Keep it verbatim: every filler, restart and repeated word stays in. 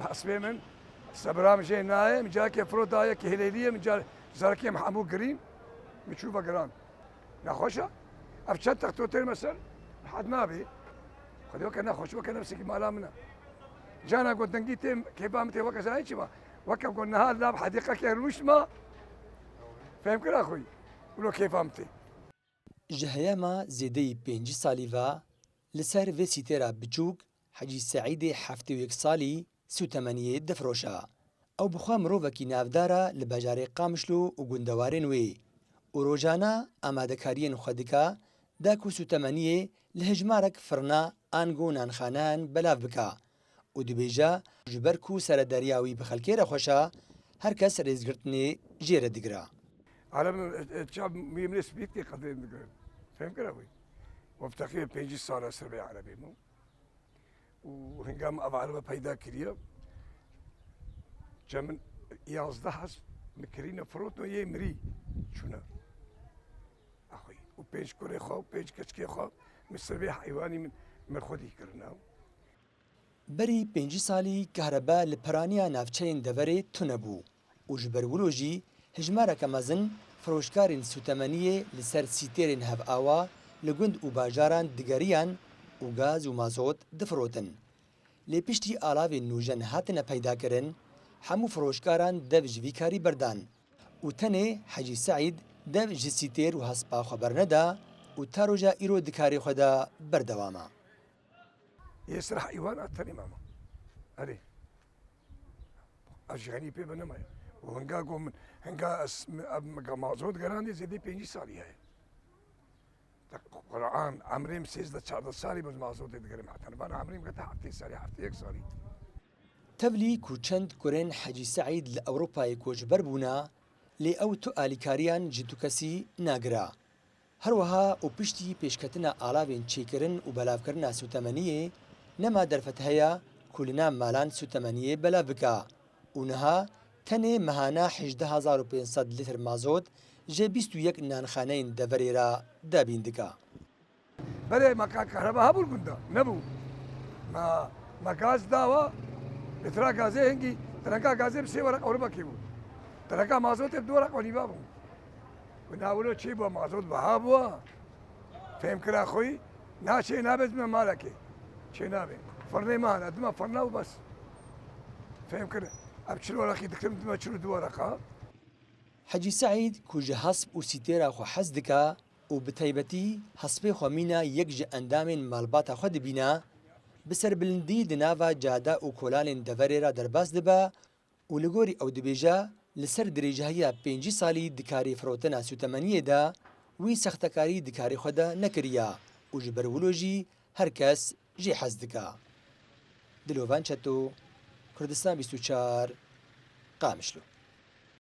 Hespê min, sebra min jê nayê, min carekê firot daye kêlêliyê, min car-, carekê min hemû girîn, min çû vegiran. Nexweş e. Ev çend texto têr me ser, rihet nabê. Xwedê weke nexweş, weke nefsekî mala min e. Cana got dengî tê, kêfa min tê weke zanî çima. Weke got niha lav hedîqekê rûşt ma, fêm kira xwe yî. Wilo kêfa min tê. Ji heyama zêdeyî pêncî salî ve li ser vê sîtêra biçûk Hecî Seîdê heftê û yek salî sûtemeniyê difiroşe. Ew bi xwe mirovekî navdar e li bajarê Qamişlo û gundewarên wê û rojane amadekariyên xwe dike da ku sûtemeniyê li hejmarek firna ango nanxaneyan belav bike û dibêje, ji ber ku seredariya wî bi xelkê re xweş e, her kes rêzgirtinê jê re digire. Ereb, e, e, çav mîmlê spîtê qedrê digirin. Fêm kira wî. Wefteqî pêncî sal e ser vê erebê bû. Û hinga min ev erebe peyda kiriye. Çe min yazdeh hesp min kirîne firotin, yê mirî çûne. Axwî. Û pênc kurê xwe û pênc keçikê xwe min ser vê heywanî min, min xwedî kirine. Berî pêncî salî kahrebe li piraniya navçeyên deverê tune bû û ji ber wilo jî hejmareke mezin firoşkarên sûtemeniyê li ser sîtêrên hevawa li gund û bajaran digeriyan û gaz û mazot difirotin. Lê piştî alavên nûjen hatine peydakirin, hemû firoşkaran dev ji vî karî berdan û tenê Hecî Seîd dev ji sîtêr û hespa xwe berneda û ta roja îro di karê xwe de berdewam e. Yê sira heywan a tenê mama. Erê. Ez ji xenî pê ve nemaye. Û hinga go min, hinga ez, ev, me mazot gerandî zêdê pêncî salî heye. Te Quran, emrê min sêzdeh çardeh salî bû ez mazotê digerim. Heta nivan emrê min gete heftê salî, heftê yek salî. Tevlî ku çend kurên Hecî Seîd li Ewropayê koçber bûne, lê ew tu alîkariyan ji tu kesî nagire. Her wiha û piştî pêşketina alavên çêkirin û belavkirina sûtemeniyê, nema derfet heye ku li nav malan sûtemeniyê belav bike û niha tenê mehana hejdeh hezar û pênc sed lîtr mazot ji bîst û yek nanxaneyên deverê re dabîn dike. Berê me ka-, kahreba hebû li gund de? Nebû. Me, me gaz dawa, lîtra gazê hingî, teneka gazê bi sê weraq Ewropakê bû. Teneka mazotê bi du weraq û nîva bû. Wina wilo çê bû, mazot biha bû. Fêm kira xwî, na çê nabe dime malekê. Çê nabe. Firnê me hene, dime firna û bes. Fêm kir. Ev çil weraqî dikirim, dime çil û du wereqa. Hecî Seîd ku ji hesp û sîtêra xwe hez dike û bi taybetî hespê xwe mîna yek ji endamên malbata xwe dibîne, bi serbilindî di nava cade û kolanên deverê re derbas dibe û li gorî ew dibêje, li ser dirêjahiya pêncî salî di karê firotina sûtemeniyê de wî sextekarî di karê xwe de nekiriye û ji ber wilo jî her kes jê hez dike. Dilovan Çeto, Kurdistan bîst û çar, Qamişlo.